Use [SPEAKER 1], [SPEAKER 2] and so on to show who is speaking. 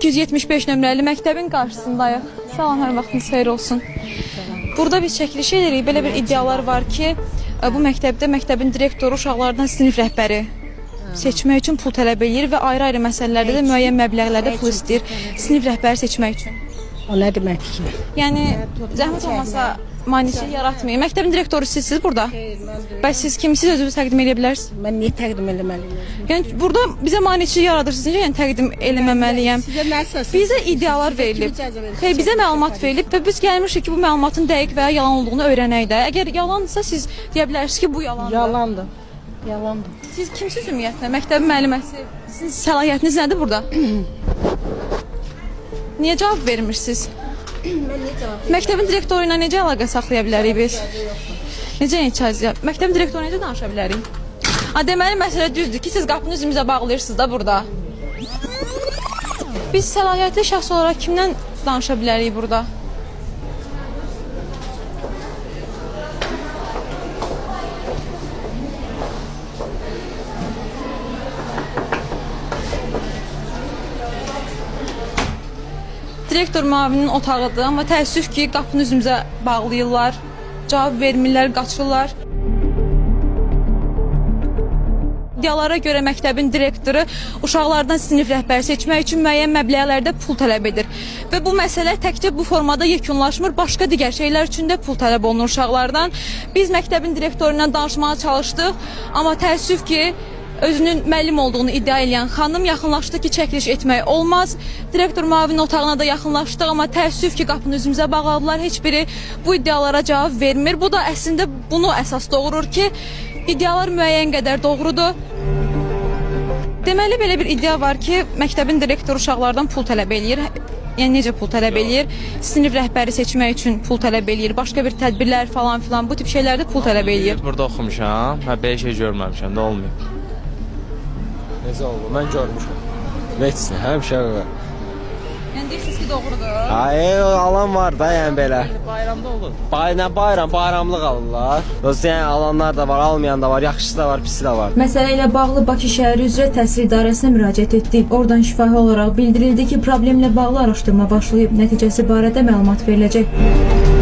[SPEAKER 1] 275 nömrəli məktəbin qarşısındayıq. Salam, hər vaxtınız xeyir olsun. Burada biz çəkiliş edirik. Belə bir iddialar var ki, bu məktəbdə məktəbin direktoru uşaqlardan sinif rəhbəri seçmək üçün pul tələb eləyir və ayrı-ayrı məsələlərdə də müəyyən məbləğlərdə pul istəyir sinif rəhbəri seçmək üçün.
[SPEAKER 2] O nə deməkdir ki?
[SPEAKER 1] Yəni zəhmət olmasa maneçilik yaratmayın. Məktəbin direktoru sizsiz burada. Bəs siz kimsiniz? Özünüzü təqdim edə bilərsiniz?
[SPEAKER 2] Mən niyə təqdim eləməliyəm?
[SPEAKER 1] Yəni burada bizə maneçilik yaradırsınız. Necə yəni təqdim eləməməliyəm?
[SPEAKER 2] Sizə nə əsas?
[SPEAKER 1] Bizə iddialar verilib.
[SPEAKER 2] icazə verir?
[SPEAKER 1] Xeyr, bizə məlumat verilib və biz gəlmişik ki, bu məlumatın dəqiq və ya yalan olduğunu öyrənək də. Əgər yalandırsa siz deyə bilərsiniz ki, bu yalandır.
[SPEAKER 2] Yalandır. Yalandır.
[SPEAKER 1] Siz kimsiniz ümumiyyətlə? Məktəbin müəlliməsi. Sizin səlahiyyətiniz nədir burada? Niyə cavab vermirsiniz?
[SPEAKER 2] Mən niyə cavab
[SPEAKER 1] Məktəbin direktoru ilə necə əlaqə saxlaya bilərik biz? Necə icazə? Məktəbin direktoru necə danışa bilərik? Ha, deməli məsələ düzdür ki, siz qapını üzümüzə bağlayırsınız da burada. Biz səlahiyyətli şəxs olaraq kimdən danışa bilərik burada? Direktor müavininin otağıdır, amma təəssüf ki, qapını üzümüzə bağlayırlar, cavab vermirlər, qaçırlar. İddialara görə məktəbin direktoru uşaqlardan sinif rəhbəri seçmək üçün müəyyən məbləğlərdə pul tələb edir. Və bu məsələ təkcə bu formada yekunlaşmır, başqa digər şeylər üçün də pul tələb olunur uşaqlardan. Biz məktəbin direktoru ilə danışmağa çalışdıq, amma təəssüf ki, özünün müəllim olduğunu iddia edən xanım yaxınlaşdı ki, çəkiliş etmək olmaz. Direktor müavinin otağına da yaxınlaşdıq, amma təəssüf ki, qapını üzümüzə bağladılar. Heç biri bu iddialara cavab vermir. Bu da əslində bunu əsas doğurur ki, iddialar müəyyən qədər doğrudur. Deməli belə bir iddia var ki, məktəbin direktoru uşaqlardan pul tələb eləyir. Yəni necə pul tələb eləyir? Sinif rəhbəri seçmək üçün pul tələb eləyir, başqa bir tədbirlər falan filan bu tip şeylərdə pul tələb eləyir.
[SPEAKER 3] Burada oxumuşam. Hə belə şey görməmişəm də olmayıb.
[SPEAKER 4] Necə oldu? Mən görmüşəm. Heç nə, həmişə belə.
[SPEAKER 1] Yəni deyirsiniz ki, doğrudur.
[SPEAKER 4] Ay, alan var da yəni belə.
[SPEAKER 3] Bayramda olur.
[SPEAKER 4] Bay nə bayram, bayramlıq alırlar. Özü yəni alanlar da var, almayan da var, yaxşısı da var, pisi də var.
[SPEAKER 5] Məsələ ilə bağlı Bakı şəhəri üzrə Təhsil İdarəsinə müraciət etdik. Oradan şifahi olaraq bildirildi ki, problemlə bağlı araşdırma başlayıb, nəticəsi barədə məlumat veriləcək.